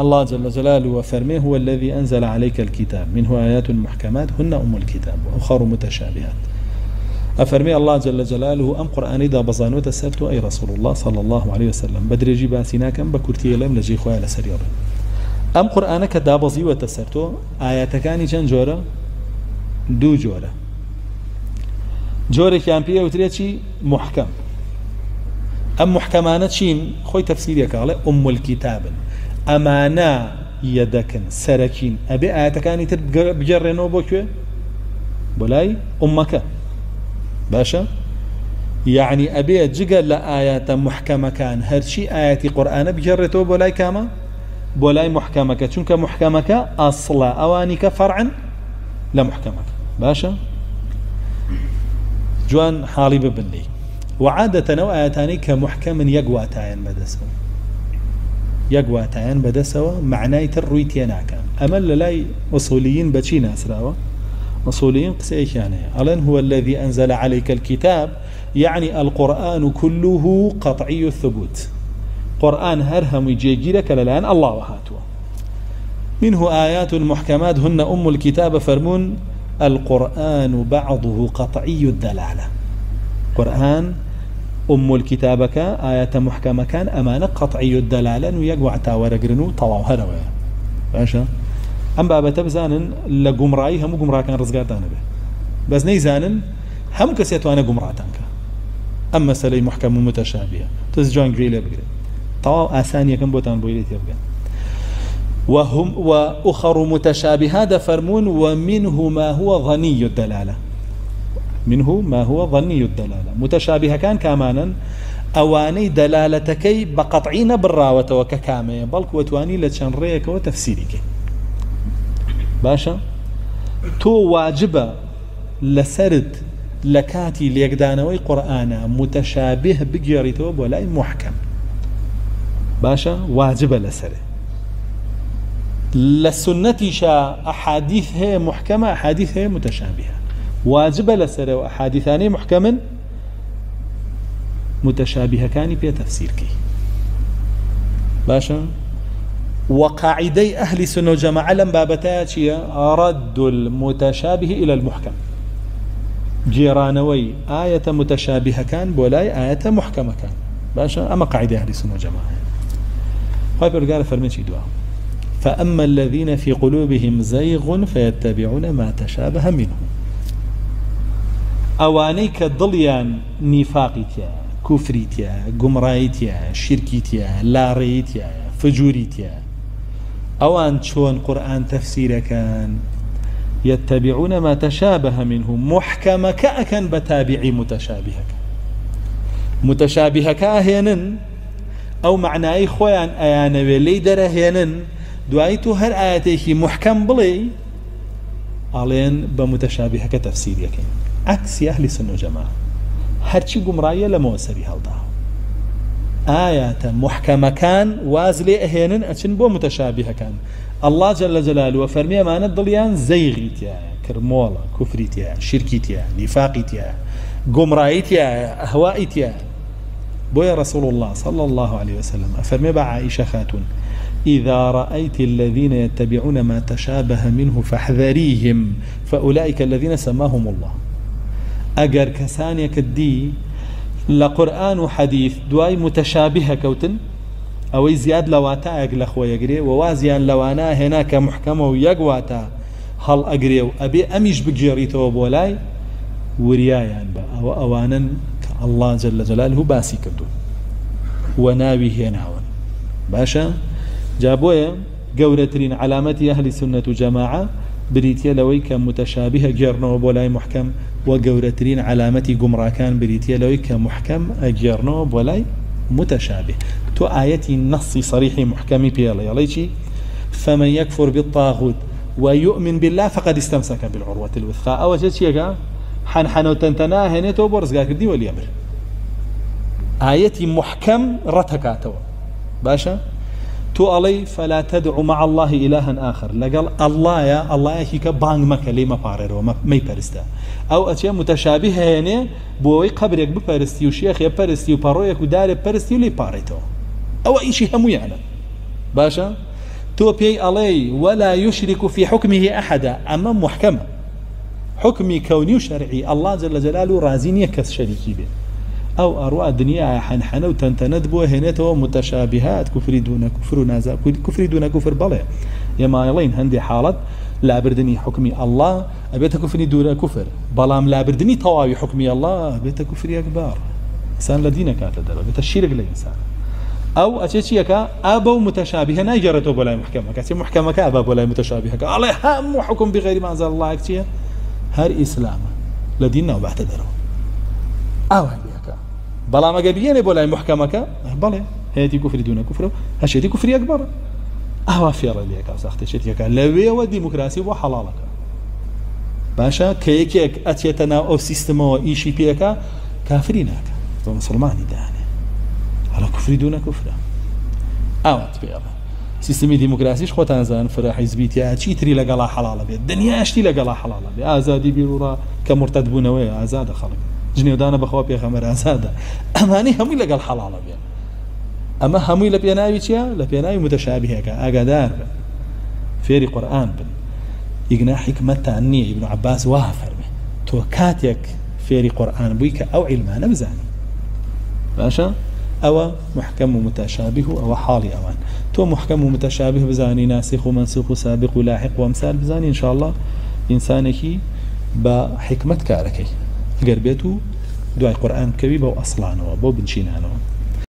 اللە جل جلاله ئەفەرمێ، هو الذی انزل علیک الکتاب منه آیات محکمات هن ام الکتاب واخر متشابهات. ئەفەرمێ اللە جل جلاله ئەم قورئانەی دابەزانووەتە سەر تۆ ئەی رسول اللە صلی اللە علیه وسلم، بە درێژی باسی ناکەم بە کورتی ئەڵێم لە جێی خۆیا لەسەری ئەڵێم. ئەم قورئانە کە دابەزیوەتە سەر تۆ ئایەتەکانی چەند جۆرە؟ دوو جۆرە. جۆرێکیان پێ ئەوترێ چی؟ محکەم. ئەم محکەمانە چین؟ خۆی تەفسیرێکە ئەڵێ ئوم الکتابن، ئەمانە یەدەکن، سەرەکین، ئەبێ ئایەتەکانی تر بگەڕێنەوە بۆ کوێ؟ بۆ لای ئومەکە. باشە؟ یعنی ئەبێ جگە لە ئایەتە محکەمەکان هەرچی ئایەتی قورئانە بگەڕێتەوە بۆ لای کامە؟ بۆ لای محکەمەکە، چونکە محکەمەکە ئەسڵە، ئەوانی کە فەرعن لە محکەمەکە. باشە؟ جوان حاڵی ببن لێی. وعادەتەن ئەو ئایەتانەی کە محکەمن یەک واتایان بەدەسەوە، یەک واتایان بەدەسەوە، مەعنای تر ڕووی تێناکا. ئەمە لەلای ئوسولیین بەچی ناسراوە؟ ئوسولیین قسەیەکیان هەیە ئەڵێن هو الذی انزل علیک الکتاب یعنی القرآن كله قطعی الثبوت، قورئان هەر هەمووی جێگیرە کە لەلایەن ئەڵڵاوە هاتووە. منه آیات محکمات هن ام الکتاب فەرموون القرآن بعضه قطعی الدلالە، قورئان ام الکتابەکە ئایەتە محکەمەکان ئەمانە قطعی الدلالەن و یەک وعتا وەرەگرن و تەواو هەرەوەیە. باشە ئەم بابەتە بزانن لە گومڕایی هەموو گومڕاکان ڕزگارتان نەبێ، بەس نەیزانن هەموو کەسێ توانە گومڕاتان کە ئەم مەسەلەی محکەم و متەشابیە تۆز جوان گوێی لێ بگرن تەواو ئاسانیەکەم بۆتان بۆی لێ تێبگەن. وهم وأخر متشابهات دەفەرموون ومنه ما هو ظني الدلالة، منه ما هو ظني الدلالة. متشابهەکان کامانن؟ ئەوانەی دەلالەتەکەی بە قەطعی نەبڕاوەتەوە کە کامەیە، بەڵکو توانی لە چەند ڕێیەکەوە تەفسیری کەی. باشە تۆ واجبە لەسەرت لە کاتی لێکدانەوەی قورئانا متشابه بگێڕیتەوە بۆ لای محکەم. باشە واجبە لەسەرێ. لە سنەتیشا ئەحادیث هەیە محکەمە، ئەحادیث هەیە متشابهە. واجبە لەسەرێ و ئەحادیثانەی محکەمن متشابهەکانی پێ تەفسیرکەی. باشە وقاعدەی ئەهلی سنە و جەماعە لەم بابەتەیە چییە؟ رد المتشابه إلى المحكم، گێڕانەوەی ئایەتە متشابهەکان بۆ لای ئایەتە محکەمەکان. باشە ئەمە قاعدەی ئەهلی سنە و جەماعە. خوای پەروەردگار فەرمێ چی دوا؟ فأما الذين في قلوبهم زيغ فيتبعون ما تشابه منه. ئەوانەی کە دڵیان نیفاقی تیایە، کوفری تیایە، گومڕایی تیایە، شیرکی تیایە، لاڕێیی تیایە، فجوری تیایە، ئەوان چۆن قورئان تەفسیرەکەن؟ يتبعون ما تشابه منه، محکەمەکە ئەکەن بە تابعی متشابهەکە. متشابهەکە ئەهێنن، ئەو مەعنای خۆیان ئەیانەوێ لێی دەرەهێنن، دوایی تۆ هەر ئایەتێکی محکەم بڵێی ئەڵێن بە متشابهەکە تەفسیریەکەین. عەکسی ئەهلی سنە و جەماعە، هەرچی گومڕاییە لەمەوە سەری هەڵداوە. ئایاتە محکەمەکان واز لێ ئەهێنن ئەچن بۆ متشابهەکان. ئەڵڵا جل جلاله فەرمی ئەمانە دڵیان زەیغی تیایە، کرمۆڵە، کوفری تیایە، شیرکی تیایە، نیفاقی تیایە، گومڕایی تیایە، ئەهوائی تیایە. بۆیە رسول اللە صلی اللە علیه وسلم ئەفەرمێ بە عائیشە خاتوون، اذا رأیت الذین یتبعون ما تشابه منه فاحذریهم فاولئک الذین سماهم اللە. ئەگەر کەسانێکت دی لە قورئان و حەدیث دوای متشابهە کەوتن، ئەوەی زیاد لە واتایەک لە خۆیەگرێ و وازیان لەوانە هێنا کە محکەمە و یەک واتا هەڵ ئەگرێ و ئەبێ ئەمیش بگێڕیتەوە بۆ لای، وریایان بە، ئەوە ئەوانەن کە اللە جل جلاله باسی کردوون و ناوی هێناون. باشە جا بۆیە گەورەترین عەلامەتی ئەهلی سوننەت و جەماعە بریتیە لەوەی کە متشابه ئەگێڕنەوە بۆ لای محکەم، و گەورەترین عەلامەتی گومڕاکان بریتیە لەوەی کە محکەم ئەگێڕنەوە بۆ لای متشابه. تۆ ئایەتی نەصی صەریحی محکەمی پێ ئەڵێی، ئەڵێی چی؟ فمن یکفر بالطاغوت ویؤمن باللە فقد استمسک بالعروة الوثقی. ئەوە چە چیەکە؟ حەنحەنە و تەنتەنە ئەهێنێتەوە بۆ ڕزگارکردنی وەلی ئەمر. ئایەتی محکەم ڕەتەکاتەوە. باشە تۆ ئەڵێی فلا تدع مع الله إلها آخر، لەگەڵ ئەڵڵایە ئەڵڵایەکی کە بانگ مەکە، لێی مەپاڕێرەوە، مەیپەرستە. ئەو ئەچێ متشابه هێنێ بۆ ئەوەی قەبرێک بپەرستی و شێخێ پەرستی و پەڕۆیەک و دارێ پەرستی و لێی پاڕێیتەوە. ئەوە ئیشی هەموویانە. باشە تۆ پێی ئەڵێی ولا یشرک فی حکمه احدا، ئەمە محکەمە، حوکمی کەونی و شەرعی اللە جل جلالە ڕازی نییە کەس شەریکی بێ، ئەو ئەڕوا دنیایە حەنحەنە و تەنتەنەت بۆ هێنێتەوە متشابهات کوفری دونە کوفر و نازا کوفری دونە کوفر، بەڵێ ئێمە ئەڵێین هەندێ حاڵەت لابردنی حوکمی اللە ئەبێتە کوفری دونە کوفر، بەڵام لابردنی تەواوی حوکمی اللە ئەبێتە کوفری ئەکبەر، ئینسان لە دین ئەکاتە دەرەوە، ئەبێتە شیرک لە ئینسان. ئەو ئەچێ چیەکە ئا بەو متشابهە نایگەڕێتەوە بۆ لای محکەمەکە، چی محکەمەکە ئەبا بۆ لای متشابهەکە، ئەڵێ هەموو حکم بغیر ما انزل الله چیە هەر ئیسلامە لە دین ناو باتە دەرەوە ئاوای لێکە. بەڵام ئەگەر بگەێنێ بۆ لای محکەمەکە بەڵێ هەیەتی کوفری دونە کوفرە و هەشێتی کوفری ئەکبەڕە، ئاوا فێڵە لێکا و ساختەچێتیەکە لەوێوە دیموکراسی بۆ حەڵاڵەکە. باشە کە یەکێک ئەچێتە ناو ئەو سیستمەوە ئیشی پێکە کافری ناکە بە مسلمانی دانێ، هەڵە کوفری دوونە کوفرە. ئاوات پێ ئەڵێ سیستمی دیموکراسیش خۆتان زان فرە حیزبی تیا چی تری لەگەڵا حەڵاڵە بێت، دنیاشتی لەگەڵا حەڵاڵە بێ، ئازادی بیروڕا کە مرتد بوونەوەیە ئازادە، خەڵک جنێودانە بەخوا پێغەمبەر ئازادە، ئەمانەی هەمووی لەگەڵ حەڵاڵە بێن. ئەمە هەمووی لە پێناوی چییە؟ لە پێناوی متشابهەکە. ئاگادار بن، فێری قورئان بن، ئیگنا حیکمەتتان نییە. ئیبن عەباس وا فەرمێ تۆ کاتێک فێری قورئان بووی کە ئەو عیلمانە بزانی. باشە ئەوە محکەم و متشابه و ئەوە حاڵی ئەوان. تۆ محکەم و متشابه بزانی، ناسخ و منسوخ و سابق و لاحق و ئەمسال بزانی، ئینشاءاللە ئینسانێکی بە حیکمەت کارەکەی ئەگەر بێت و دوای قورئان بکەوی بەو ئەسڵانەوە، بەو بنچینانەوە.